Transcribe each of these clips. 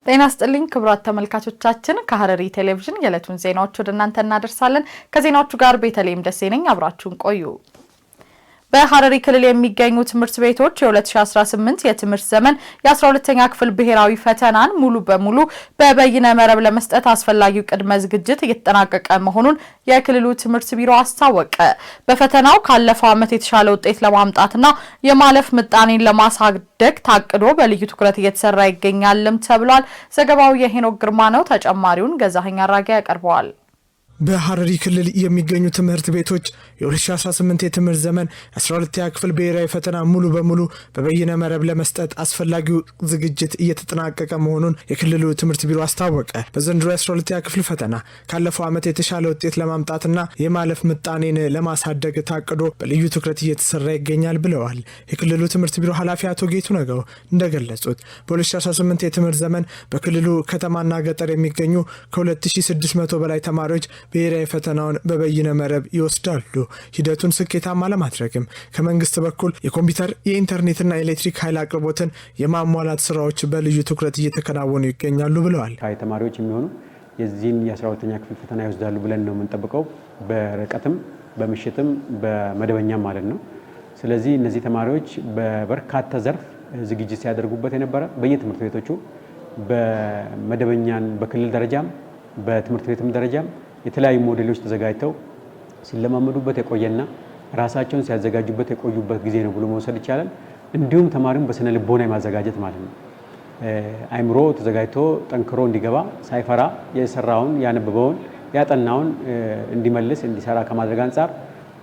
ጤና ስጥልኝ ክቡራት ተመልካቾቻችን፣ ከሐረሪ ቴሌቪዥን የዕለቱን ዜናዎች ወደ እናንተ እናደርሳለን። ከዜናዎቹ ጋር ቤተልሔም ደሴ ነኝ። አብራችሁን ቆዩ። በሐረሪ ክልል የሚገኙ ትምህርት ቤቶች የ2018 የትምህርት ዘመን የ12ኛ ክፍል ብሔራዊ ፈተናን ሙሉ በሙሉ በበይነ መረብ ለመስጠት አስፈላጊው ቅድመ ዝግጅት እየተጠናቀቀ መሆኑን የክልሉ ትምህርት ቢሮ አስታወቀ። በፈተናው ካለፈው ዓመት የተሻለ ውጤት ለማምጣትና የማለፍ ምጣኔን ለማሳደግ ታቅዶ በልዩ ትኩረት እየተሰራ ይገኛልም ተብሏል። ዘገባው የሄኖክ ግርማ ነው። ተጨማሪውን ገዛኸኝ አራጌ ያቀርበዋል። በሐረሪ ክልል የሚገኙ ትምህርት ቤቶች የ2018 የትምህርት ዘመን 12ኛ ክፍል ብሔራዊ ፈተና ሙሉ በሙሉ በበይነ መረብ ለመስጠት አስፈላጊው ዝግጅት እየተጠናቀቀ መሆኑን የክልሉ ትምህርት ቢሮ አስታወቀ። በዘንድሮ የ12ኛ ክፍል ፈተና ካለፈው ዓመት የተሻለ ውጤት ለማምጣትና የማለፍ ምጣኔን ለማሳደግ ታቅዶ በልዩ ትኩረት እየተሰራ ይገኛል ብለዋል። የክልሉ ትምህርት ቢሮ ኃላፊ አቶ ጌቱ ነገው እንደገለጹት በ2018 የትምህርት ዘመን በክልሉ ከተማና ገጠር የሚገኙ ከ2600 በላይ ተማሪዎች ብሔራዊ ፈተናውን በበይነ መረብ ይወስዳሉ። ሂደቱን ስኬታማ ለማድረግም ከመንግስት በኩል የኮምፒውተር፣ የኢንተርኔትና የኤሌክትሪክ ኃይል አቅርቦትን የማሟላት ስራዎች በልዩ ትኩረት እየተከናወኑ ይገኛሉ ብለዋል። ተማሪዎች የሚሆኑ የዚህን የ12ኛ ክፍል ፈተና ይወስዳሉ ብለን ነው የምንጠብቀው። በርቀትም በምሽትም በመደበኛም ማለት ነው። ስለዚህ እነዚህ ተማሪዎች በበርካታ ዘርፍ ዝግጅት ሲያደርጉበት የነበረ በየትምህርት ቤቶቹ በመደበኛን በክልል ደረጃም በትምህርት ቤትም ደረጃም የተለያዩ ሞዴሎች ተዘጋጅተው ሲለማመዱበት የቆየና ራሳቸውን ሲያዘጋጁበት የቆዩበት ጊዜ ነው ብሎ መውሰድ ይቻላል። እንዲሁም ተማሪውን በስነ ልቦና የማዘጋጀት ማለት ነው። አይምሮ ተዘጋጅቶ ጠንክሮ እንዲገባ ሳይፈራ የሰራውን፣ ያነበበውን፣ ያጠናውን እንዲመልስ እንዲሰራ ከማድረግ አንጻር፣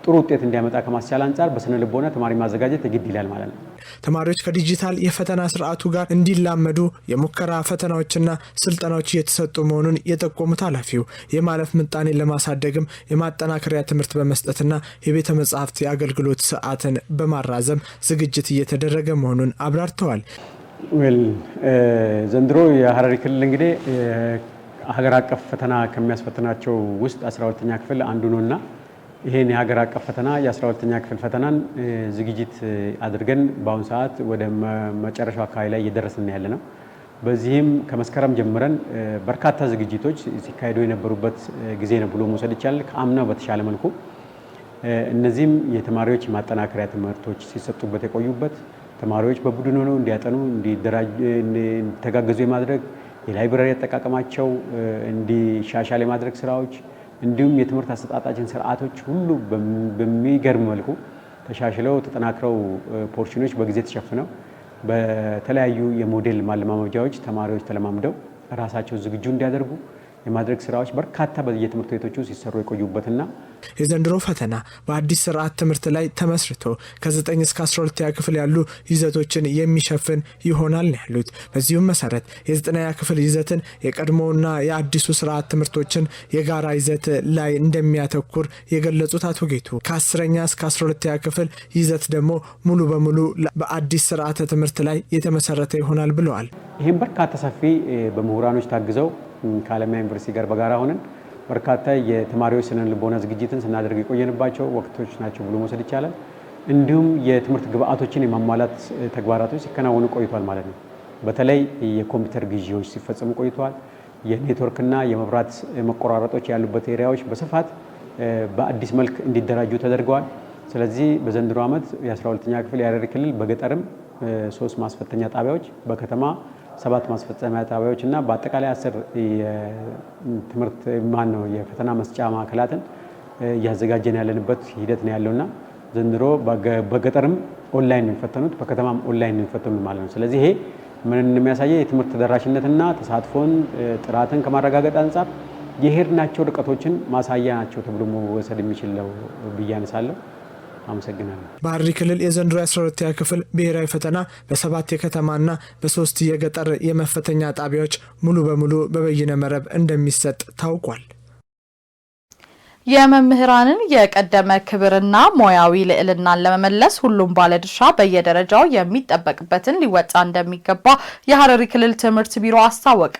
ጥሩ ውጤት እንዲያመጣ ከማስቻል አንጻር በስነ ልቦና ተማሪ ማዘጋጀት የግድ ይላል ማለት ነው። ተማሪዎች ከዲጂታል የፈተና ስርዓቱ ጋር እንዲላመዱ የሙከራ ፈተናዎችና ስልጠናዎች እየተሰጡ መሆኑን የጠቆሙት ኃላፊው፣ የማለፍ ምጣኔን ለማሳደግም የማጠናከሪያ ትምህርት በመስጠትና የቤተ መጻሕፍት የአገልግሎት ሰዓትን በማራዘም ዝግጅት እየተደረገ መሆኑን አብራርተዋል። Well፣ ዘንድሮ የሐረሪ ክልል እንግዲህ ሀገር አቀፍ ፈተና ከሚያስፈትናቸው ውስጥ 12ኛ ክፍል አንዱ ነውና ይሄን የሀገር አቀፍ ፈተና የ12ኛ ክፍል ፈተናን ዝግጅት አድርገን በአሁኑ ሰዓት ወደ መጨረሻው አካባቢ ላይ እየደረስን ያለ ነው። በዚህም ከመስከረም ጀምረን በርካታ ዝግጅቶች ሲካሄዱ የነበሩበት ጊዜ ነው ብሎ መውሰድ ይቻላል፣ ከአምናው በተሻለ መልኩ። እነዚህም የተማሪዎች ማጠናከሪያ ትምህርቶች ሲሰጡበት የቆዩበት፣ ተማሪዎች በቡድን ሆነው እንዲያጠኑ፣ እንዲተጋገዙ የማድረግ፣ የ library አጠቃቀማቸው እንዲሻሻል የማድረግ ስራዎች፣ እንዲሁም የትምህርት አሰጣጣችን ስርዓቶች ሁሉ በሚገርም መልኩ ተሻሽለው ተጠናክረው portion ኦች በጊዜ ተሸፍነው በተለያዩ የሞዴል ማለማመጃዎች ተማሪዎች ተለማምደው ራሳቸው ዝግጁ እንዲያደርጉ የማድረግ ስራዎች በርካታ በየትምህርት ቤቶቹ ሲሰሩ የቆዩበትና የዘንድሮ ፈተና በአዲስ ስርዓት ትምህርት ላይ ተመስርቶ ከ9 እስከ 12ኛ ክፍል ያሉ ይዘቶችን የሚሸፍን ይሆናል ነው ያሉት። በዚሁም መሰረት የ9ኛ ክፍል ይዘትን የቀድሞውና የአዲሱ ስርዓት ትምህርቶችን የጋራ ይዘት ላይ እንደሚያተኩር የገለጹት አቶ ጌቱ፣ ከ10ኛ እስከ 12ኛ ክፍል ይዘት ደግሞ ሙሉ በሙሉ በአዲስ ስርዓተ ትምህርት ላይ የተመሰረተ ይሆናል ብለዋል። ይህም በርካታ ሰፊ በምሁራኖች ታግዘው ከአለማያ ዩኒቨርሲቲ ጋር በጋራ ሆነን በርካታ የተማሪዎች ስነ ልቦና ዝግጅትን ስናደርግ የቆየንባቸው ወቅቶች ናቸው ብሎ መውሰድ ይቻላል። እንዲሁም የትምህርት ግብአቶችን የማሟላት ተግባራቶች ሲከናወኑ ቆይቷል ማለት ነው። በተለይ የኮምፒውተር ግዢዎች ሲፈጸሙ ቆይተዋል። የኔትወርክና የመብራት መቆራረጦች ያሉበት area ዎች በስፋት በአዲስ መልክ እንዲደራጁ ተደርገዋል። ስለዚህ በዘንድሮ ዓመት የ12ኛ ክፍል የሐረሪ ክልል በገጠርም ሶስት ማስፈተኛ ጣቢያዎች፣ በከተማ ሰባት ማስፈጸሚያ ጣቢያዎች እና በአጠቃላይ 10 የትምህርት ማን ነው የፈተና መስጫ ማዕከላትን እያዘጋጀን ያለንበት ሂደት ነው ያለውና ዘንድሮ በገጠርም ኦንላይን ነው የሚፈተኑት፣ በከተማም ኦንላይን ነው የሚፈተኑት ማለት ነው። ስለዚህ ይሄ ምን የሚያሳየው የትምህርት ተደራሽነትና ተሳትፎን ጥራትን ከማረጋገጥ አንጻር የሄድናቸው ርቀቶችን ማሳያ ናቸው ተብሎ መወሰድ የሚችለው ብዬ አነሳለሁ። አመሰግናለሁ። በሐረሪ ክልል የዘንድሮ የ12ኛ ክፍል ብሔራዊ ፈተና በሰባት የከተማና በሶስት የገጠር የመፈተኛ ጣቢያዎች ሙሉ በሙሉ በበይነ መረብ እንደሚሰጥ ታውቋል። የመምህራንን የቀደመ ክብርና ሙያዊ ልዕልናን ለመመለስ ሁሉም ባለድርሻ በየደረጃው የሚጠበቅበትን ሊወጣ እንደሚገባ የሐረሪ ክልል ትምህርት ቢሮ አስታወቀ።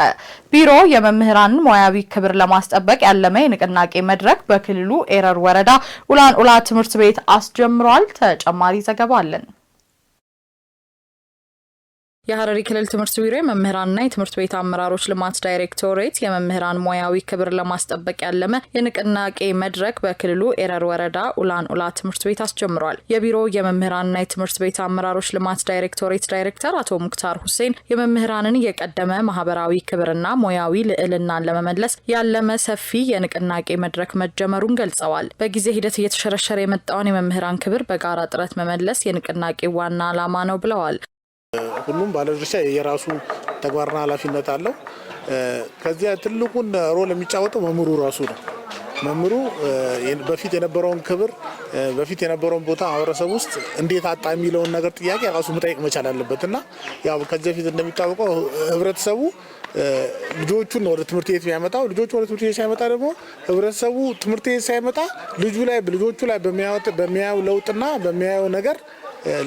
ቢሮ የመምህራንን ሙያዊ ክብር ለማስጠበቅ ያለመ የንቅናቄ መድረክ በክልሉ ኤረር ወረዳ ኡላን ኡላ ትምህርት ቤት አስጀምሯል። ተጨማሪ ዘገባ አለን። የሐረሪ ክልል ትምህርት ቢሮ የመምህራንና የትምህርት ቤት አመራሮች ልማት ዳይሬክቶሬት የመምህራን ሙያዊ ክብር ለማስጠበቅ ያለመ የንቅናቄ መድረክ በክልሉ ኤረር ወረዳ ኡላን ኡላ ትምህርት ቤት አስጀምሯል። የቢሮው የመምህራንና የትምህርት ቤት አመራሮች ልማት ዳይሬክቶሬት ዳይሬክተር አቶ ሙክታር ሁሴን የመምህራንን የቀደመ ማህበራዊ ክብርና ሙያዊ ልዕልናን ለመመለስ ያለመ ሰፊ የንቅናቄ መድረክ መጀመሩን ገልጸዋል። በጊዜ ሂደት እየተሸረሸረ የመጣውን የመምህራን ክብር በጋራ ጥረት መመለስ የንቅናቄ ዋና ዓላማ ነው ብለዋል። ሁሉም ባለድርሻ የራሱ ተግባርና ኃላፊነት አለው። ከዚያ ትልቁን role የሚጫወተው መምህሩ ራሱ ነው። መምህሩ በፊት የነበረውን ክብር፣ በፊት የነበረውን ቦታ ማህበረሰብ ውስጥ እንዴት አጣ የሚለውን ነገር ጥያቄ ራሱ መጠየቅ መቻል አለበት እና ያው ከዚህ በፊት እንደሚታወቀው ህብረተሰቡ ልጆቹን ወደ ትምህርት ቤት የሚያመጣው፣ ልጆቹ ወደ ትምህርት ቤት ሳይመጣ ደግሞ ህብረተሰቡ ትምህርት ቤት ሳይመጣ ልጁ ላይ ልጆቹ ላይ በሚያየው ለውጥና በሚያየው ነገር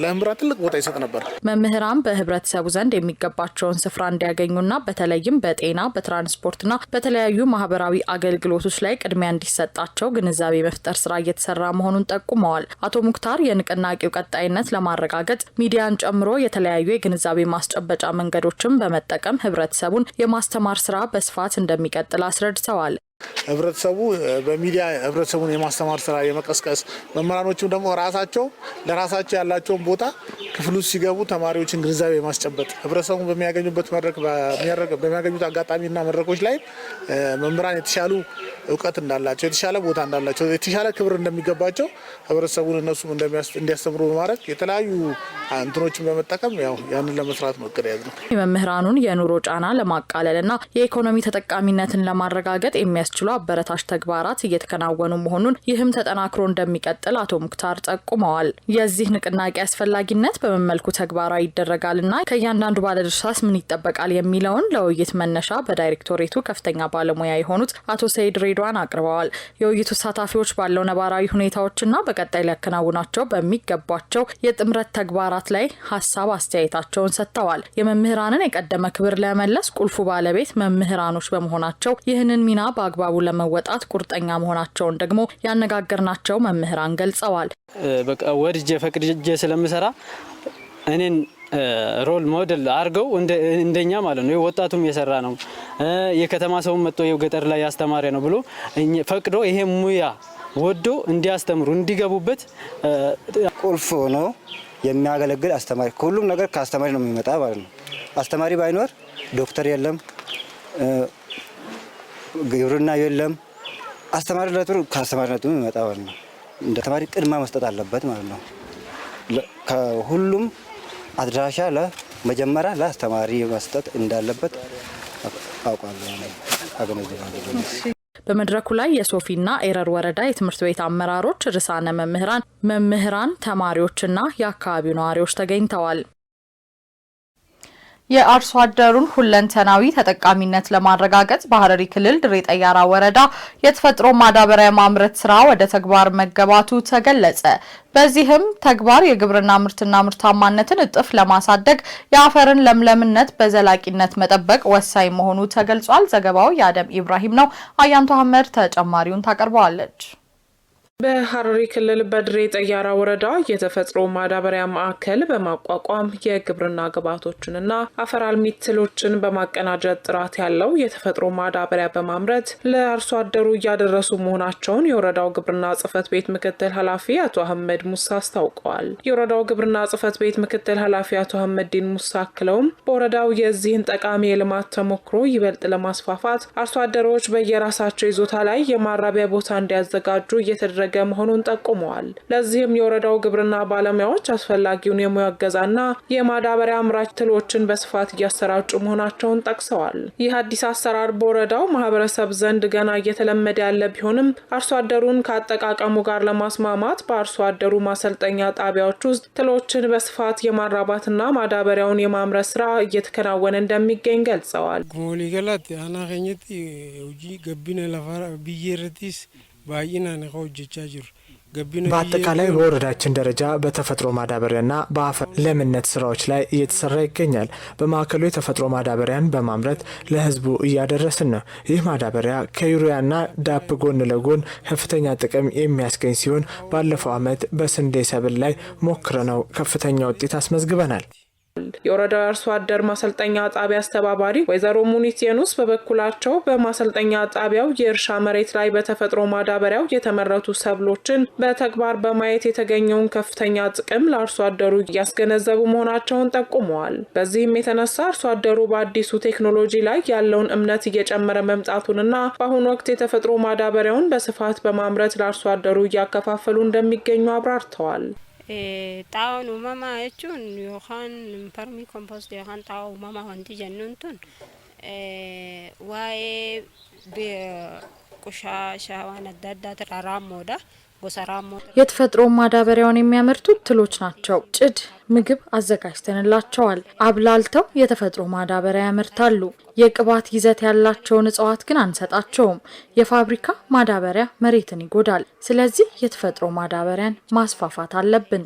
ለመምህራን ትልቅ ቦታ ይሰጥ ነበር። መምህራን በህብረተሰቡ ዘንድ የሚገባቸውን ስፍራ እንዲያገኙና በተለይም በጤና፣ በትራንስፖርትና በተለያዩ ማህበራዊ አገልግሎቶች ላይ ቅድሚያ እንዲሰጣቸው ግንዛቤ መፍጠር ስራ እየተሰራ መሆኑን ጠቁመዋል። አቶ ሙክታር የንቅናቄው ቀጣይነት ለማረጋገጥ ሚዲያን ጨምሮ የተለያዩ የግንዛቤ ማስጨበጫ መንገዶችን በመጠቀም ህብረተሰቡን የማስተማር ስራ በስፋት እንደሚቀጥል አስረድተዋል። ህብረተሰቡ በሚዲያ ህብረተሰቡን የማስተማር ስራ የመቀስቀስ፣ መምህራኖችም ደግሞ ራሳቸው ለራሳቸው ያላቸውን ቦታ ክፍል ውስጥ ሲገቡ ተማሪዎችን ግንዛቤ የማስጨበጥ፣ ህብረተሰቡን በሚያገኙበት መድረክ በሚያገኙት አጋጣሚና መድረኮች ላይ መምህራን የተሻሉ እውቀት እንዳላቸው፣ የተሻለ ቦታ እንዳላቸው፣ የተሻለ ክብር እንደሚገባቸው ህብረተሰቡን እነሱም እንዲያስተምሩ በማድረግ የተለያዩ እንትኖችን በመጠቀም ያው ያንን ለመስራት ነው እቅድ የያዝነው። የመምህራኑን የኑሮ ጫና ለማቃለልና የኢኮኖሚ ተጠቃሚነትን ለማረጋገጥ የሚያስችሉ አበረታች ተግባራት እየተከናወኑ መሆኑን፣ ይህም ተጠናክሮ እንደሚቀጥል አቶ ሙክታር ጠቁመዋል። የዚህ ንቅናቄ አስፈላጊነት በምን መልኩ ተግባራዊ ይደረጋልና ከእያንዳንዱ ባለድርሻስ ምን ይጠበቃል የሚለውን ለውይይት መነሻ በዳይሬክቶሬቱ ከፍተኛ ባለሙያ የሆኑት አቶ ሰይድ ሬድዋን አቅርበዋል። የውይይቱ ተሳታፊዎች ባለው ነባራዊ ሁኔታዎችና በቀጣይ ሊያከናውናቸው በሚገቧቸው የጥምረት ተግባራት ላይ ሀሳብ አስተያየታቸውን ሰጥተዋል። የመምህራንን የቀደመ ክብር ለመመለስ ቁልፉ ባለቤት መምህራኖች በመሆናቸው ይህንን ሚና በአግባቡ ለመወጣት ቁርጠኛ መሆናቸውን ደግሞ ያነጋገርናቸው መምህራን ገልጸዋል። በቃ ወድጄ ፈቅጄ ስለምሰራ እኔን role model አድርገው እንደኛ ማለት ነው፣ ወጣቱም የሰራ ነው፣ የከተማ ሰውም መጥቶ ይኸው ገጠር ላይ ያስተማረ ነው ብሎ ፈቅዶ ይሄ ሙያ ወዶ እንዲያስተምሩ እንዲገቡበት። ቁልፍ ሆኖ የሚያገለግል አስተማሪ፣ ሁሉም ነገር ከአስተማሪ ነው የሚመጣ ማለት ነው። አስተማሪ ባይኖር ዶክተር የለም፣ ግብርና የለም። አስተማሪነቱ ከአስተማሪነቱ የሚመጣ ማለት ነው። እንደ ተማሪ ቅድማ መስጠት አለበት ማለት ነው። ከሁሉም አድራሻ ለመጀመሪያ ለአስተማሪ መስጠት እንዳለበት አውቃለሁ፣ አገነዝባለሁ። በመድረኩ ላይ የሶፊና ኤረር ወረዳ የትምህርት ቤት አመራሮች፣ ርዕሳነ መምህራን፣ መምህራን፣ ተማሪዎችና የአካባቢው ነዋሪዎች ተገኝተዋል። የአርሶ አደሩን ሁለንተናዊ ተጠቃሚነት ለማረጋገጥ በሐረሪ ክልል ድሬ ጠያራ ወረዳ የተፈጥሮ ማዳበሪያ ማምረት ስራ ወደ ተግባር መገባቱ ተገለጸ። በዚህም ተግባር የግብርና ምርትና ምርታማነትን እጥፍ ለማሳደግ የአፈርን ለምለምነት በዘላቂነት መጠበቅ ወሳኝ መሆኑ ተገልጿል። ዘገባው የአደም ኢብራሂም ነው። አያንቱ አህመድ ተጨማሪውን ታቀርበዋለች። በሐረሪ ክልል በድሬ ጠያራ ወረዳ የተፈጥሮ ማዳበሪያ ማዕከል በማቋቋም የግብርና ግብዓቶችንና አፈር አልሚ ትሎችን በማቀናጀት ጥራት ያለው የተፈጥሮ ማዳበሪያ በማምረት ለአርሶ አደሩ እያደረሱ መሆናቸውን የወረዳው ግብርና ጽሕፈት ቤት ምክትል ኃላፊ አቶ አህመድ ሙሳ አስታውቀዋል። የወረዳው ግብርና ጽሕፈት ቤት ምክትል ኃላፊ አቶ አህመድ ዲን ሙሳ አክለውም በወረዳው የዚህን ጠቃሚ የልማት ተሞክሮ ይበልጥ ለማስፋፋት አርሶ አደሮች በየራሳቸው ይዞታ ላይ የማራቢያ ቦታ እንዲያዘጋጁ እየተደረገ መሆኑን ጠቁመዋል። ለዚህም የወረዳው ግብርና ባለሙያዎች አስፈላጊውን የሙያ እገዛና የማዳበሪያ አምራች ትሎችን በስፋት እያሰራጩ መሆናቸውን ጠቅሰዋል። ይህ አዲስ አሰራር በወረዳው ማህበረሰብ ዘንድ ገና እየተለመደ ያለ ቢሆንም አርሶ አደሩን ከአጠቃቀሙ ጋር ለማስማማት በአርሶ አደሩ ማሰልጠኛ ጣቢያዎች ውስጥ ትሎችን በስፋት የማራባትና ማዳበሪያውን የማምረት ስራ እየተከናወነ እንደሚገኝ ገልጸዋል። በአጠቃላይ በወረዳችን ደረጃ በተፈጥሮ ማዳበሪያና በአፈር ለምነት ስራዎች ላይ እየተሰራ ይገኛል። በማዕከሉ የተፈጥሮ ማዳበሪያን በማምረት ለህዝቡ እያደረስን ነው። ይህ ማዳበሪያ ከዩሪያና ዳፕ ጎን ለጎን ከፍተኛ ጥቅም የሚያስገኝ ሲሆን ባለፈው ዓመት በስንዴ ሰብል ላይ ሞክረነው ከፍተኛ ውጤት አስመዝግበናል። የወረዳው የአርሶ አደር ማሰልጠኛ ጣቢያ አስተባባሪ ወይዘሮ ሙኒት የኑስ በበኩላቸው በማሰልጠኛ ጣቢያው የእርሻ መሬት ላይ በተፈጥሮ ማዳበሪያው የተመረቱ ሰብሎችን በተግባር በማየት የተገኘውን ከፍተኛ ጥቅም ለአርሶ አደሩ እያስገነዘቡ መሆናቸውን ጠቁመዋል። በዚህም የተነሳ አርሶ አደሩ በአዲሱ ቴክኖሎጂ ላይ ያለውን እምነት እየጨመረ መምጣቱንና በአሁኑ ወቅት የተፈጥሮ ማዳበሪያውን በስፋት በማምረት ለአርሶ አደሩ እያከፋፈሉ እንደሚገኙ አብራርተዋል። Xaa'oon uumamaa jechuun yookaan vermicompost yookaan xaa'oo uumamaa wanti jennuun tun waa'ee qushaashaa waan adda addaa raammoodha. Gosa raammoo የተፈጥሮ ማዳበሪያውን የሚያመርቱት ትሎች ናቸው። ጭድ ምግብ አዘጋጅተንላቸዋል። አብላልተው የተፈጥሮ ማዳበሪያ ያመርታሉ። የቅባት ይዘት ያላቸውን እጽዋት ግን አንሰጣቸውም። የፋብሪካ ማዳበሪያ መሬትን ይጎዳል። ስለዚህ የተፈጥሮ ማዳበሪያን ማስፋፋት አለብን።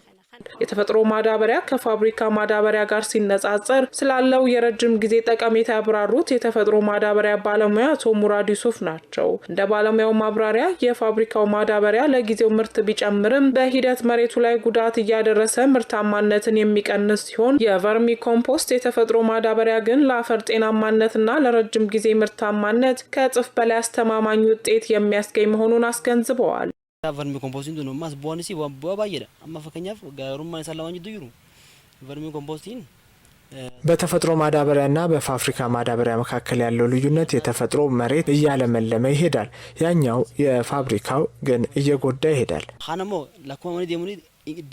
የተፈጥሮ ማዳበሪያ ከፋብሪካ ማዳበሪያ ጋር ሲነጻጸር ስላለው የረጅም ጊዜ ጠቀሜታ ያብራሩት የተፈጥሮ ማዳበሪያ ባለሙያ አቶ ሙራድ ዩሱፍ ናቸው። እንደ ባለሙያው ማብራሪያ የፋብሪካው ማዳበሪያ ለጊዜው ምርት ቢጨምርም በሂደት መሬቱ ላይ ጉዳት እያደረሰ ምርታማነትን የሚቀንስ ሲሆን፣ የ vermicompost የተፈጥሮ ማዳበሪያ ግን ለአፈር ጤናማነትና ለረጅም ጊዜ ምርታማነት ከእጥፍ በላይ አስተማማኝ ውጤት የሚያስገኝ መሆኑን አስገንዝበዋል። Vermicompostiin tun ammas bu'aan isii bu'aa baay'eedha. Amma fakkeenyaaf garaagarummaan isaan lamaan jidduu jiru vermicompostiin በተፈጥሮ ማዳበሪያና በፋብሪካ ማዳበሪያ መካከል ያለው ልዩነት የተፈጥሮ መሬት እያለመለመ ይሄዳል፣ ያኛው የፋብሪካው ግን እየጎዳ ይሄዳል። Kanammoo lakkuma deemuun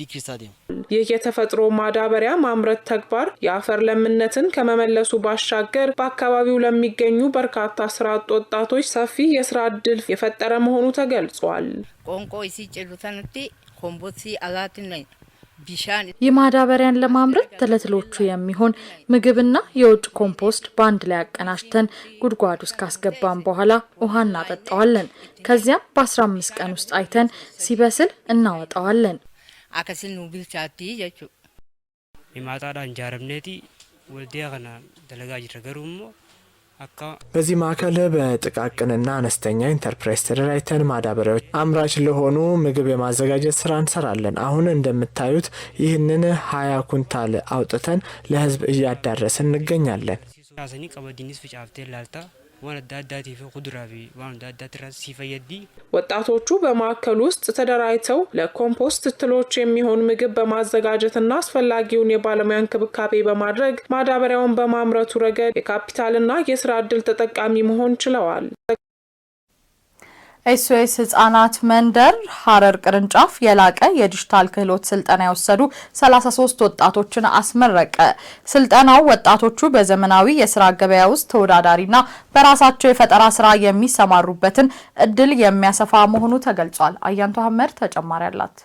decrease deema. ይህ የተፈጥሮ ማዳበሪያ ማምረት ተግባር የአፈር ለምነትን ከመመለሱ ባሻገር በአካባቢው ለሚገኙ በርካታ ስራ አጥ ወጣቶች ሰፊ የስራ እድል የፈጠረ መሆኑ ተገልጿል። Qoonqoo isii cillu sanatti kompostii alaatiin bishaan ይህ ማዳበሪያን ለማምረት ለትሎቹ የሚሆን ምግብና የውጭ ኮምፖስት በአንድ ላይ አቀናጅተን ጉድጓድ ውስጥ ካስገባን በኋላ ውሃ እናጠጣዋለን። ከዚያም በ15 ቀን ውስጥ አይተን ሲበስል እናወጣዋለን። Akkasiin nu bilchaatti jechuudha. Himaataadhaan ijaaramneeti waldiyaa kana dalagaa jirra, garuu immoo akka በዚህ ማዕከል በጥቃቅንና አነስተኛ ኢንተርፕራይዝ ተደራጅተን ማዳበሪያዎች አምራች ለሆኑ ምግብ የማዘጋጀት ስራ እንሰራለን። አሁን እንደምታዩት ይህንን 20 ኩንታል አውጥተን ለህዝብ እያዳረስን እንገኛለን። Kaasanii qamadiinis facaaftee laalta, waan adda addaatii fi kuduraa fi waan adda addaati irraa si fayyaddi. ወጣቶቹ በማዕከሉ ውስጥ ተደራጅተው ለኮምፖስት ትሎች የሚሆን ምግብ በማዘጋጀትና አስፈላጊውን የባለሙያ እንክብካቤ በማድረግ ማዳበሪያውን በማምረቱ ረገድ የካፒታልና የስራ እድል ተጠቃሚ መሆን ችለዋል። ኤስኦኤስ ህጻናት መንደር ሀረር ቅርንጫፍ የላቀ የዲጂታል ክህሎት ስልጠና የወሰዱ 33 ወጣቶችን አስመረቀ። ስልጠናው ወጣቶቹ በዘመናዊ የስራ ገበያ ውስጥ ተወዳዳሪና በራሳቸው የፈጠራ ስራ የሚሰማሩበትን እድል የሚያሰፋ መሆኑ ተገልጿል። አያንቱ አህመድ ተጨማሪ አላት።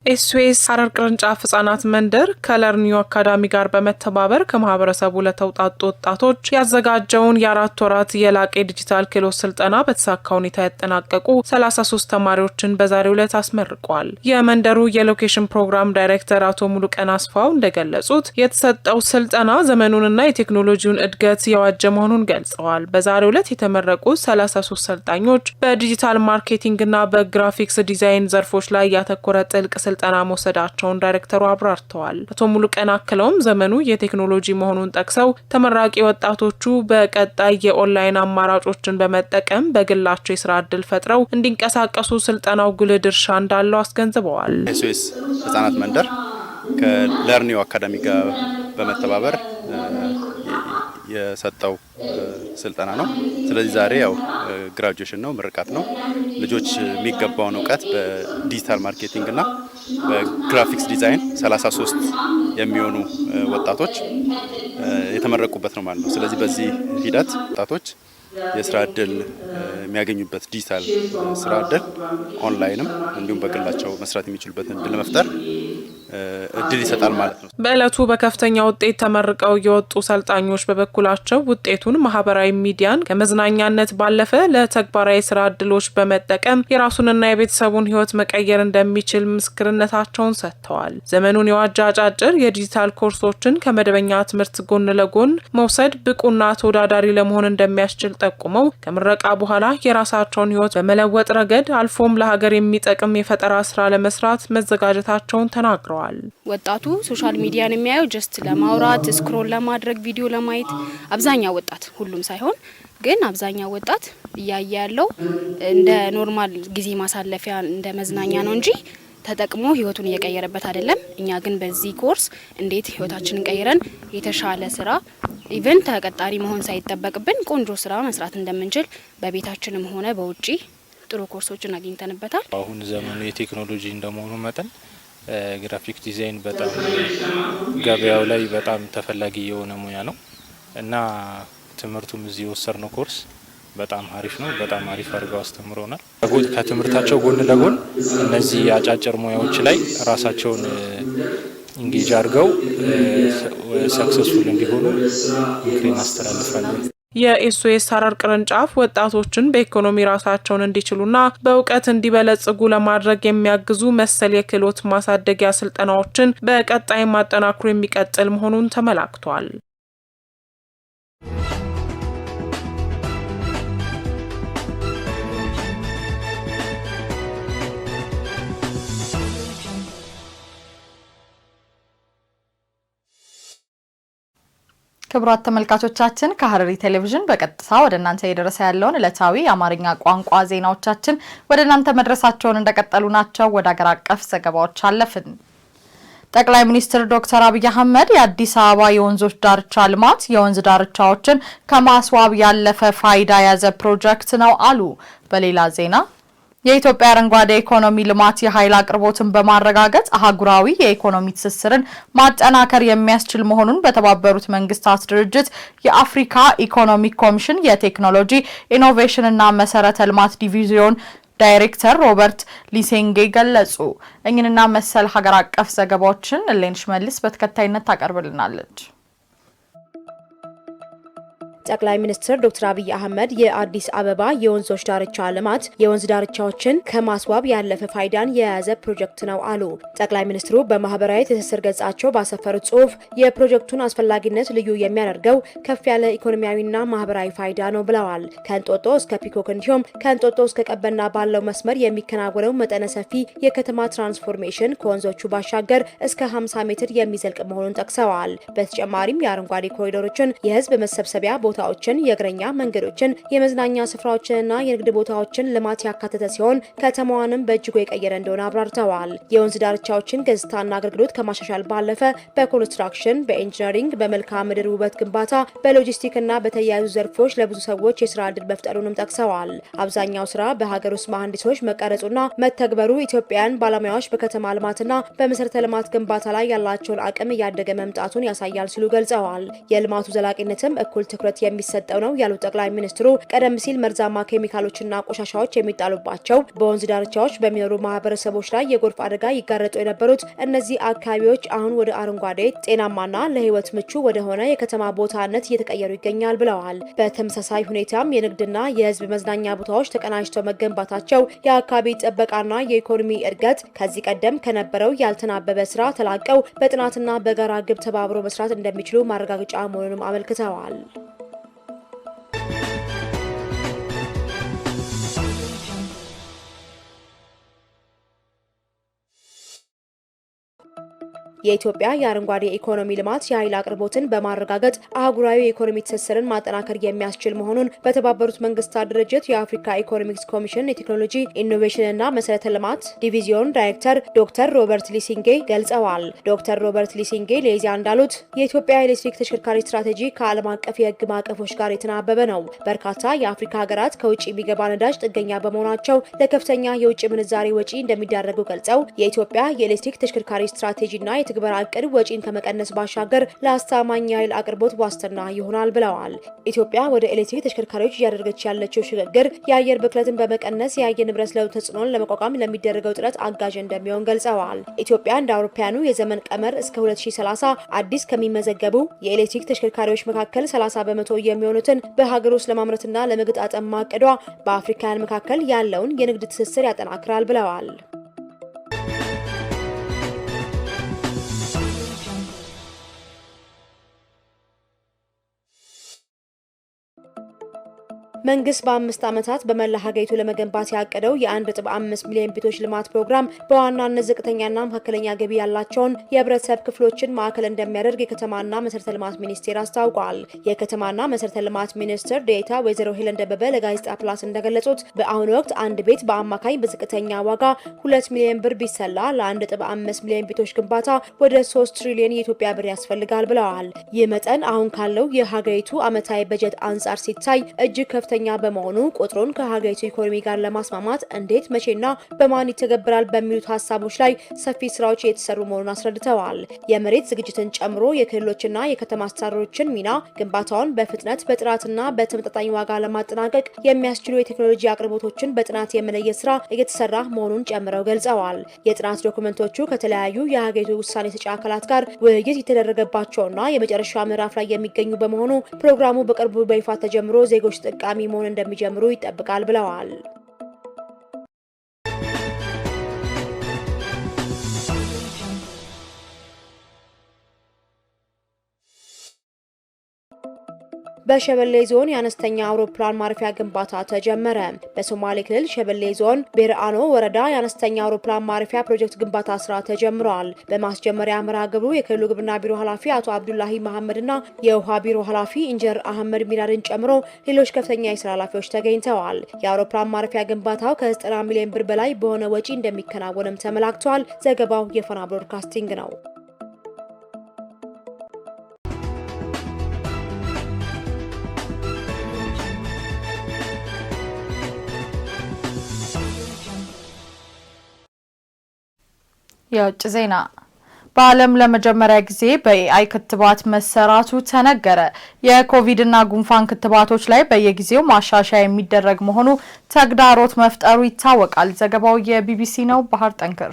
ኤስኦኤስ ሀረር ቅርንጫፍ ህጻናት መንደር ከለርኒው አካዳሚ ጋር በመተባበር ከማህበረሰቡ ለተውጣጡ ወጣቶች ያዘጋጀውን የ4 ወራት የላቀ የዲጂታል ክህሎት ስልጠና በተሳካ ሁኔታ ያጠናቀቁ 33 ተማሪዎችን በዛሬው ዕለት አስመርቋል። የመንደሩ የ location ፕሮግራም ዳይሬክተር አቶ ሙሉቀን አስፋው እንደገለጹት የተሰጠው ስልጠና ዘመኑንና የቴክኖሎጂውን እድገት የዋጀ መሆኑን ገልጸዋል። በዛሬው ዕለት የተመረቁት 33 ሰልጣኞች በ digital marketing ና በ graphics design ዘርፎች ላይ ያተኮረ ጥልቅ ስልጠና መውሰዳቸውን ዳይሬክተሩ አብራርተዋል። አቶ ሙሉቀን አክለውም ዘመኑ የቴክኖሎጂ መሆኑን ጠቅሰው ተመራቂ ወጣቶቹ በቀጣይ የኦንላይን አማራጮችን በመጠቀም በግላቸው የስራ እድል ፈጥረው እንዲንቀሳቀሱ ስልጠናው ጉልህ ድርሻ እንዳለው አስገንዝበዋል። ኤስኦኤስ ህጻናት መንደር ከለርኒው አካዳሚ ጋር በመተባበር የሰጠው ስልጠና ነው። ስለዚህ ዛሬ ያው graduation ነው፣ ምርቃት ነው። ልጆች የሚገባውን እውቀት በ digital marketing እና በ graphics design 33 የሚሆኑ ወጣቶች የተመረቁበት ነው ማለት ነው። ስለዚህ በዚህ ሂደት ወጣቶች የስራ እድል የሚያገኙበት፣ ዲጂታል ስራ እድል ኦንላይንም እንዲሁም በግላቸው መስራት የሚችሉበትን እድል ለመፍጠር እድል ይሰጣል ማለት ነው። በዕለቱ በከፍተኛ ውጤት ተመርቀው የወጡ ሰልጣኞች በበኩላቸው ውጤቱን ማህበራዊ ሚዲያን ከመዝናኛነት ባለፈ ለተግባራዊ ስራ እድሎች በመጠቀም የራሱንና የቤተሰቡን ሕይወት መቀየር እንደሚችል ምስክርነታቸውን ሰጥተዋል። ዘመኑን የዋጀ አጫጭር የዲጂታል ኮርሶችን ከመደበኛ ትምህርት ጎን ለጎን መውሰድ ብቁና ተወዳዳሪ ለመሆን እንደሚያስችል ጠቁመው፣ ከምረቃ በኋላ የራሳቸውን ሕይወት በመለወጥ ረገድ አልፎም ለሀገር የሚጠቅም የፈጠራ ስራ ለመስራት መዘጋጀታቸውን ተናግረዋል። ተናግረዋል። ወጣቱ social media ን የሚያየው just ለማውራት፣ scroll ለማድረግ፣ ቪዲዮ ለማየት፣ አብዛኛው ወጣት፣ ሁሉም ሳይሆን ግን አብዛኛው ወጣት እያየ ያለው እንደ normal ጊዜ ማሳለፊያ፣ እንደ መዝናኛ ነው እንጂ ተጠቅሞ ህይወቱን እየቀየረበት አይደለም። እኛ ግን በዚህ ኮርስ እንዴት ህይወታችንን ቀይረን የተሻለ ስራ፣ even ተቀጣሪ መሆን ሳይጠበቅብን ቆንጆ ስራ መስራት እንደምንችል በቤታችንም ሆነ በውጪ ጥሩ ኮርሶችን አግኝተንበታል። አሁን ዘመኑ የቴክኖሎጂ እንደመሆኑ መጠን graphic design በጣም ገበያው ላይ በጣም ተፈላጊ የሆነ ሙያ ነው እና ትምህርቱም እዚህ የወሰድነው ኮርስ በጣም አሪፍ ነው። በጣም አሪፍ አድርገው አስተምረውናል። ከትምህርታቸው ጎን ለጎን እነዚህ አጫጭር ሙያዎች ላይ ራሳቸውን engage አድርገው successful እንዲሆኑ ምክሬን አስተላልፋለሁ። የኤስኦኤስ ሀረር ቅርንጫፍ ወጣቶችን በኢኮኖሚ ራሳቸውን እንዲችሉና በእውቀት እንዲበለጽጉ ለማድረግ የሚያግዙ መሰል የክህሎት ማሳደጊያ ስልጠናዎችን በቀጣይ ማጠናክሮ የሚቀጥል መሆኑን ተመላክቷል። ክቡራት ተመልካቾቻችን፣ ከሐረሪ ቴሌቪዥን በቀጥታ ወደ እናንተ እየደረሰ ያለውን ዕለታዊ የአማርኛ ቋንቋ ዜናዎቻችን ወደ እናንተ መድረሳቸውን እንደቀጠሉ ናቸው። ወደ አገር አቀፍ ዘገባዎች አለፍን። ጠቅላይ ሚኒስትር ዶክተር አብይ አህመድ የአዲስ አበባ የወንዞች ዳርቻ ልማት የወንዝ ዳርቻዎችን ከማስዋብ ያለፈ ፋይዳ የያዘ ፕሮጀክት ነው አሉ። በሌላ ዜና የኢትዮጵያ አረንጓዴ ኢኮኖሚ ልማት የኃይል አቅርቦትን በማረጋገጥ አህጉራዊ የኢኮኖሚ ትስስርን ማጠናከር የሚያስችል መሆኑን በተባበሩት መንግስታት ድርጅት የአፍሪካ ኢኮኖሚክ ኮሚሽን የቴክኖሎጂ ኢኖቬሽንና መሰረተ ልማት ዲቪዚዮን ዳይሬክተር ሮበርት ሊሴንጌ ገለጹ። እኚህንና መሰል ሀገር አቀፍ ዘገባዎችን እሌንሽ መልስ በተከታይነት ታቀርብልናለች። ጠቅላይ ሚኒስትር ዶክተር አብይ አህመድ የአዲስ አበባ የወንዞች ዳርቻ ልማት የወንዝ ዳርቻዎችን ከማስዋብ ያለፈ ፋይዳን የያዘ ፕሮጀክት ነው አሉ። ጠቅላይ ሚኒስትሩ በማህበራዊ ትስስር ገጻቸው ባሰፈሩት ጽሁፍ የፕሮጀክቱን አስፈላጊነት ልዩ የሚያደርገው ከፍ ያለ ኢኮኖሚያዊና ማህበራዊ ፋይዳ ነው ብለዋል። ከእንጦጦ እስከ ፒኮክ እንዲሁም ከእንጦጦ እስከ ቀበና ባለው መስመር የሚከናወነው መጠነ ሰፊ የከተማ ትራንስፎርሜሽን ከወንዞቹ ባሻገር እስከ 50 ሜትር የሚዘልቅ መሆኑን ጠቅሰዋል። በተጨማሪም የአረንጓዴ ኮሪደሮችን፣ የህዝብ መሰብሰቢያ ቦታዎችን፣ የእግረኛ መንገዶችን፣ የመዝናኛ ስፍራዎችንና የንግድ ቦታዎችን ልማት ያካተተ ሲሆን ከተማዋንም በእጅጉ የቀየረ እንደሆነ አብራርተዋል። የወንዝ ዳርቻዎችን ገጽታና አገልግሎት ከማሻሻል ባለፈ በኮንስትራክሽን፣ በኢንጂነሪንግ፣ በመልክዓ ምድር ውበት ግንባታ፣ በሎጂስቲክና በተያያዙ ዘርፎች ለብዙ ሰዎች የስራ ዕድል መፍጠሩንም ጠቅሰዋል። አብዛኛው ስራ በሀገር ውስጥ መሐንዲሶች መቀረጹና መተግበሩ ኢትዮጵያውያን ባለሙያዎች በከተማ ልማትና በመሰረተ ልማት ግንባታ ላይ ያላቸውን አቅም እያደገ መምጣቱን ያሳያል ሲሉ ገልጸዋል። የልማቱ ዘላቂነትም እኩል ትኩረት የሚሰጠው ነው ያሉት ጠቅላይ ሚኒስትሩ ቀደም ሲል መርዛማ ኬሚካሎችና ቆሻሻዎች የሚጣሉባቸው በወንዝ ዳርቻዎች በሚኖሩ ማህበረሰቦች ላይ የጎርፍ አደጋ ይጋረጡ የነበሩት እነዚህ አካባቢዎች አሁን ወደ አረንጓዴ፣ ጤናማና ለሕይወት ምቹ ወደሆነ የከተማ ቦታነት እየተቀየሩ ይገኛል ብለዋል። በተመሳሳይ ሁኔታም የንግድና የሕዝብ መዝናኛ ቦታዎች ተቀናጅተው መገንባታቸው የአካባቢ ጥበቃና የኢኮኖሚ እድገት ከዚህ ቀደም ከነበረው ያልተናበበ ስራ ተላቀው በጥናትና በጋራ ግብ ተባብሮ መስራት እንደሚችሉ ማረጋገጫ መሆኑንም አመልክተዋል። የኢትዮጵያ የአረንጓዴ ኢኮኖሚ ልማት የኃይል አቅርቦትን በማረጋገጥ አህጉራዊ የኢኮኖሚ ትስስርን ማጠናከር የሚያስችል መሆኑን በተባበሩት መንግስታት ድርጅት የአፍሪካ ኢኮኖሚክስ ኮሚሽን የቴክኖሎጂ ኢኖቬሽንና መሰረተ ልማት ዲቪዚዮን ዳይሬክተር ዶክተር ሮበርት ሊሲንጌ ገልጸዋል። ዶክተር ሮበርት ሊሲንጌ ለኢዜአ እንዳሉት የኢትዮጵያ ኤሌክትሪክ ተሽከርካሪ ስትራቴጂ ከዓለም አቀፍ የህግ ማዕቀፎች ጋር የተናበበ ነው። በርካታ የአፍሪካ ሀገራት ከውጭ የሚገባ ነዳጅ ጥገኛ በመሆናቸው ለከፍተኛ የውጭ ምንዛሬ ወጪ እንደሚዳረጉ ገልጸው የኢትዮጵያ የኤሌክትሪክ ተሽከርካሪ ስትራቴጂና የትግበራ እቅድ ወጪን ከመቀነስ ባሻገር ለአስተማማኝ የኃይል አቅርቦት ዋስትና ይሆናል ብለዋል። ኢትዮጵያ ወደ ኤሌክትሪክ ተሽከርካሪዎች እያደረገች ያለችው ሽግግር የአየር ብክለትን በመቀነስ የአየር ንብረት ለውጥ ተጽዕኖን ለመቋቋም ለሚደረገው ጥረት አጋዥ እንደሚሆን ገልጸዋል። ኢትዮጵያ እንደ አውሮፓውያኑ የዘመን ቀመር እስከ 2030 አዲስ ከሚመዘገቡ የኤሌክትሪክ ተሽከርካሪዎች መካከል 30% የሚሆኑትን በሀገር ውስጥ ለማምረትና ለመገጣጠም ማቀዷ በአፍሪካውያን መካከል ያለውን የንግድ ትስስር ያጠናክራል ብለዋል። መንግስት በ5 ዓመታት በመላ ሀገሪቱ ለመገንባት ያቀደው የ1.5 ሚሊዮን ቤቶች ልማት ፕሮግራም በዋናነት ዝቅተኛና መካከለኛ ገቢ ያላቸውን የህብረተሰብ ክፍሎችን ማዕከል እንደሚያደርግ የከተማና መሰረተ ልማት ሚኒስቴር አስታውቋል። የከተማና መሰረተ ልማት ሚኒስትር ዴኤታ ወይዘሮ ሄለን ደበበ ለጋዜጣ ፕላስ እንደገለጹት፣ በአሁኑ ወቅት አንድ ቤት በአማካኝ በዝቅተኛ ዋጋ 2 ሚሊዮን ብር ቢሰላ ለ1.5 ሚሊዮን ቤቶች ግንባታ ወደ 3 ትሪሊዮን የኢትዮጵያ ብር ያስፈልጋል ብለዋል። ይህ መጠን አሁን ካለው የሀገሪቱ ዓመታዊ በጀት አንጻር ሲታይ እጅግ ከፍተኛ በመሆኑ ቁጥሩን ከሀገሪቱ ኢኮኖሚ ጋር ለማስማማት እንዴት፣ መቼና በማን ይተገበራል በሚሉት ሀሳቦች ላይ ሰፊ ስራዎች እየተሰሩ መሆኑን አስረድተዋል። የመሬት ዝግጅትን ጨምሮ የክልሎችና የከተማ አስተዳደሮችን ሚና፣ ግንባታውን በፍጥነት፣ በጥራትና በተመጣጣኝ ዋጋ ለማጠናቀቅ የሚያስችሉ የቴክኖሎጂ አቅርቦቶችን በጥናት የመለየት ስራ እየተሰራ መሆኑን ጨምረው ገልጸዋል። የጥናት ዶክመንቶቹ ከተለያዩ የሀገሪቱ ውሳኔ ሰጪ አካላት ጋር ውይይት የተደረገባቸውና የመጨረሻ ምዕራፍ ላይ የሚገኙ በመሆኑ ፕሮግራሙ በቅርቡ በይፋ ተጀምሮ ዜጎች ተጠቃሚ መሆን እንደሚጀምሩ ይጠበቃል ብለዋል። በሸበሌ ዞን የአነስተኛ አውሮፕላን ማረፊያ ግንባታ ተጀመረ። በሶማሌ ክልል ሸበሌ ዞን ቤርአኖ ወረዳ የአነስተኛ አውሮፕላን ማረፊያ ፕሮጀክት ግንባታ ስራ ተጀምሯል። በማስጀመሪያ መርሃ ግብሩ የክልሉ ግብርና ቢሮ ኃላፊ አቶ አብዱላሂ መሐመድና የውሃ ቢሮ ኃላፊ ኢንጂነር አህመድ ሚራድን ጨምሮ ሌሎች ከፍተኛ የስራ ኃላፊዎች ተገኝተዋል። የአውሮፕላን ማረፊያ ግንባታው ከ90 ሚሊዮን ብር በላይ በሆነ ወጪ እንደሚከናወንም ተመላክቷል። ዘገባው የፋና ብሮድካስቲንግ ነው። የውጭ ዜና። በዓለም ለመጀመሪያ ጊዜ በ AI ክትባት መሰራቱ ተነገረ። የኮቪድና ጉንፋን ክትባቶች ላይ በየጊዜው ማሻሻያ የሚደረግ መሆኑ ተግዳሮት መፍጠሩ ይታወቃል። ዘገባው የቢቢሲ ነው። ባህር ጠንክር።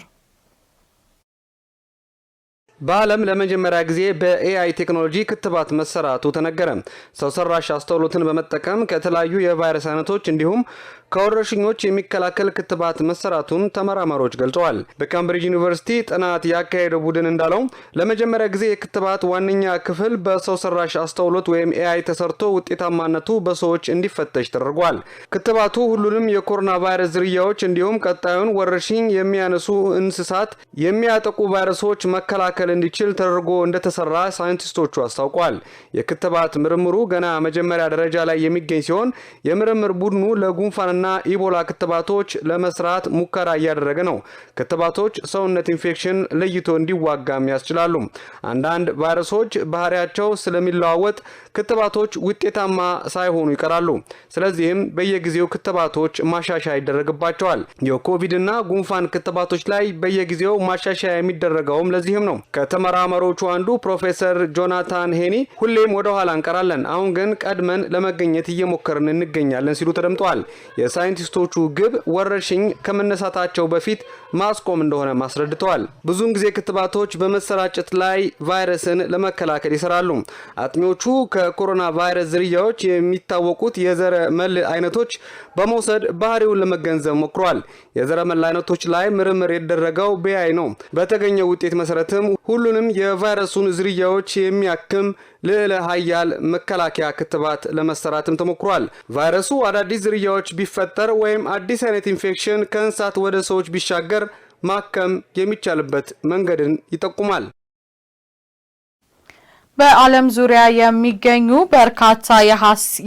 በዓለም ለመጀመሪያ ጊዜ በ AI ቴክኖሎጂ ክትባት መሰራቱ ተነገረ። ሰው ሰራሽ አስተውሎትን በመጠቀም ከተለያዩ የቫይረስ አይነቶች እንዲሁም ከወረርሽኞች የሚከላከል ክትባት መሰራቱን ተመራማሪዎች ገልጸዋል። በካምብሪጅ ዩኒቨርሲቲ ጥናት ያካሄደው ቡድን እንዳለው፣ ለመጀመሪያ ጊዜ የክትባት ዋነኛ ክፍል በሰው ሰራሽ አስተውሎት ወይም AI ተሰርቶ ውጤታማነቱ በሰዎች እንዲፈተሽ ተደርጓል። ክትባቱ ሁሉንም የኮሮና ቫይረስ ዝርያዎች እንዲሁም ቀጣዩን ወረርሽኝ የሚያነሱ እንስሳት የሚያጠቁ ቫይረሶች መከላከል እንዲችል ተደርጎ እንደተሰራ ሳይንቲስቶቹ አስታውቋል። የክትባት ምርምሩ ገና መጀመሪያ ደረጃ ላይ የሚገኝ ሲሆን፣ የምርምር ቡድኑ ለጉንፋንና ኢቦላ ክትባቶች ለመስራት ሙከራ እያደረገ ነው። ክትባቶች ሰውነት ኢንፌክሽን ለይቶ እንዲዋጋም ያስችላሉ። አንዳንድ ቫይረሶች ባህሪያቸው ስለሚለዋወጥ ክትባቶች ውጤታማ ሳይሆኑ ይቀራሉ። ስለዚህም በየጊዜው ክትባቶች ማሻሻያ ይደረግባቸዋል። የኮቪድና ጉንፋን ክትባቶች ላይ በየጊዜው ማሻሻያ የሚደረገውም ለዚህም ነው። ከተመራማሪዎቹ አንዱ ፕሮፌሰር ጆናታን ሄኒ "ሁሌም ወደ ኋላ እንቀራለን፣ አሁን ግን ቀድመን ለመገኘት እየሞከርን እንገኛለን" ሲሉ ተደምጠዋል። የሳይንቲስቶቹ ግብ ወረርሽኝ ከመነሳታቸው በፊት ማስቆም እንደሆነ አስረድተዋል። ብዙውን ጊዜ ክትባቶች በመሰራጨት ላይ ቫይረስን ለመከላከል ይሰራሉ። አጥኚዎቹ ከኮሮና ቫይረስ ዝርያዎች የሚታወቁት የዘረ መል አይነቶች በመውሰድ ባህሪውን ለመገንዘብ ሞክሯል። የዘረመል አይነቶች ላይ ምርምር የተደረገው በ AI ነው። በተገኘው ውጤት መሰረትም ሁሉንም የቫይረሱን ዝርያዎች የሚያክም ልዕለ ሀያል መከላከያ ክትባት ለመሰራትም ተሞክሯል። ቫይረሱ አዳዲስ ዝርያዎች ቢፈጠር ወይም አዲስ አይነት ኢንፌክሽን ከእንስሳት ወደ ሰዎች ቢሻገር ማከም የሚቻልበት መንገድን ይጠቁማል። በዓለም ዙሪያ የሚገኙ በርካታ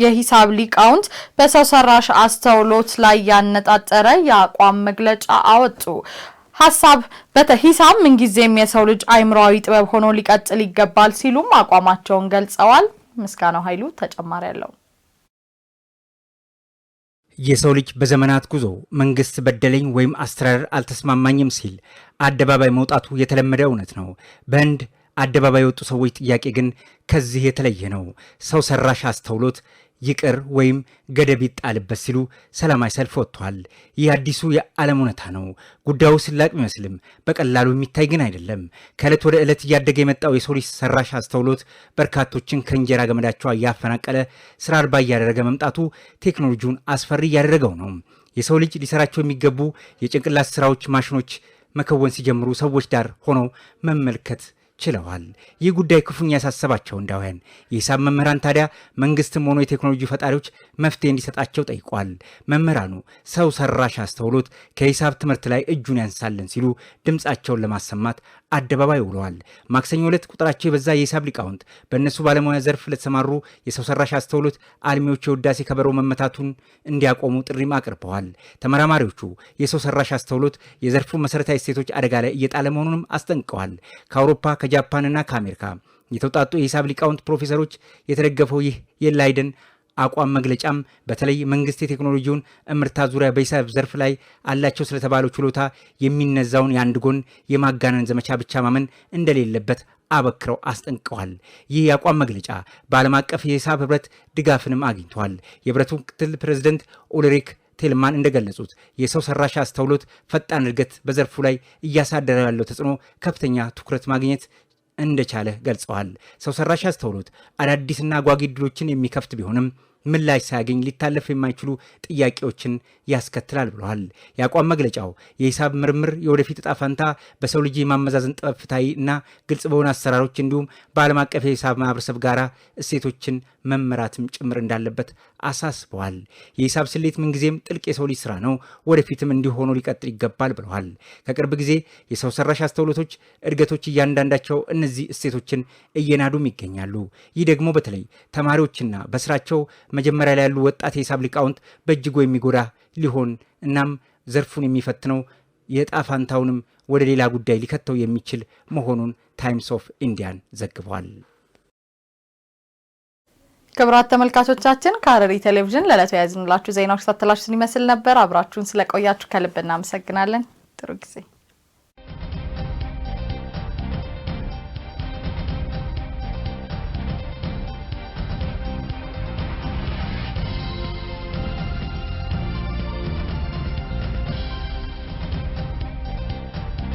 የሂሳብ ሊቃውንት በሰው ሰራሽ አስተውሎት ላይ ያነጣጠረ የአቋም መግለጫ አወጡ። ሀሳብ ሂሳብ ምንጊዜም የሰው ልጅ አእምሯዊ ጥበብ ሆኖ ሊቀጥል ይገባል ሲሉም አቋማቸውን ገልጸዋል። ምስጋናው ኃይሉ ተጨማሪ አለው። የሰው ልጅ በዘመናት ጉዞ መንግስት በደለኝ ወይም አስተዳደር አልተስማማኝም ሲል አደባባይ መውጣቱ የተለመደ እውነት ነው። በህንድ አደባባይ የወጡ ሰዎች ጥያቄ ግን ከዚህ የተለየ ነው። ሰው ሰራሽ አስተውሎት ይቅር ወይም ገደብ ይጣልበት ሲሉ ሰላማዊ ሰልፍ ወጥቷል። ይህ አዲሱ የዓለም እውነታ ነው። ጉዳዩ ስላቅ ቢመስልም በቀላሉ የሚታይ ግን አይደለም። ከዕለት ወደ ዕለት እያደገ የመጣው የሰው ልጅ ሰራሽ አስተውሎት በርካቶችን ከእንጀራ ገመዳቸው እያፈናቀለ ስራ አልባ እያደረገ መምጣቱ ቴክኖሎጂውን አስፈሪ እያደረገው ነው። የሰው ልጅ ሊሰራቸው የሚገቡ የጭንቅላት ስራዎች ማሽኖች መከወን ሲጀምሩ ሰዎች ዳር ሆነው መመልከት ችለዋል። ይህ ጉዳይ ክፉኛ ያሳሰባቸው ህንዳውያን የሂሳብ መምህራን ታዲያ መንግስትም ሆኖ የቴክኖሎጂ ፈጣሪዎች መፍትሄ እንዲሰጣቸው ጠይቋል። መምህራኑ ሰው ሰራሽ አስተውሎት ከሂሳብ ትምህርት ላይ እጁን ያንሳልን ሲሉ ድምፃቸውን ለማሰማት አደባባይ ውለዋል። ማክሰኞ ዕለት ቁጥራቸው የበዛ የሂሳብ ሊቃውንት በእነሱ ባለሙያ ዘርፍ ለተሰማሩ የሰው ሰራሽ አስተውሎት አልሚዎች የውዳሴ ከበሮ መመታቱን እንዲያቆሙ ጥሪም አቅርበዋል። ተመራማሪዎቹ የሰው ሰራሽ አስተውሎት የዘርፉ መሰረታዊ እሴቶች አደጋ ላይ እየጣለ መሆኑንም አስጠንቅቀዋል። ከአውሮፓ፣ ከጃፓንና ከአሜሪካ የተውጣጡ የሂሳብ ሊቃውንት ፕሮፌሰሮች የተደገፈው ይህ የላይደን አቋም መግለጫም በተለይ መንግስት የቴክኖሎጂውን እምርታ ዙሪያ በሂሳብ ዘርፍ ላይ አላቸው ስለተባለው ችሎታ የሚነዛውን የአንድ ጎን የማጋነን ዘመቻ ብቻ ማመን እንደሌለበት አበክረው አስጠንቅቀዋል። ይህ የአቋም መግለጫ በዓለም አቀፍ የሂሳብ ህብረት ድጋፍንም አግኝቷል። የህብረቱ ምክትል ፕሬዚደንት ኡልሪክ ቴልማን እንደገለጹት የሰው ሰራሽ አስተውሎት ፈጣን እድገት በዘርፉ ላይ እያሳደረ ያለው ተጽዕኖ ከፍተኛ ትኩረት ማግኘት እንደቻለ ገልጸዋል። ሰው ሰራሽ አስተውሎት አዳዲስና አጓጊ እድሎችን የሚከፍት ቢሆንም ምላሽ ሳያገኝ ሊታለፍ የማይችሉ ጥያቄዎችን ያስከትላል ብለዋል። የአቋም መግለጫው የሂሳብ ምርምር የወደፊት እጣ ፈንታ በሰው ልጅ የማመዛዘን ጥበብ ፍትሐዊ እና ግልጽ በሆኑ አሰራሮች እንዲሁም በዓለም አቀፍ የሂሳብ ማህበረሰብ ጋራ እሴቶችን መመራትም ጭምር እንዳለበት አሳስበዋል። የሂሳብ ስሌት ምንጊዜም ጥልቅ የሰው ልጅ ስራ ነው፣ ወደፊትም እንዲሁ ሆኖ ሊቀጥል ይገባል ብለዋል። ከቅርብ ጊዜ የሰው ሰራሽ አስተውሎቶች እድገቶች እያንዳንዳቸው እነዚህ እሴቶችን እየናዱም ይገኛሉ። ይህ ደግሞ በተለይ ተማሪዎችና በስራቸው መጀመሪያ ላይ ያሉ ወጣት የሂሳብ ሊቃውንት በእጅጉ የሚጎዳ ሊሆን እናም ዘርፉን የሚፈትነው የዕጣ ፋንታውንም ወደ ሌላ ጉዳይ ሊከተው የሚችል መሆኑን ታይምስ ኦፍ ኢንዲያን ዘግቧል። ክቡራት ተመልካቾቻችን፣ ከሐረሪ ቴሌቪዥን ለዕለቱ የያዝንላችሁ ዜናዎች ተከታተላችሁትን ይመስል ነበር። አብራችሁን ስለቆያችሁ ከልብ እናመሰግናለን። ጥሩ ጊዜ።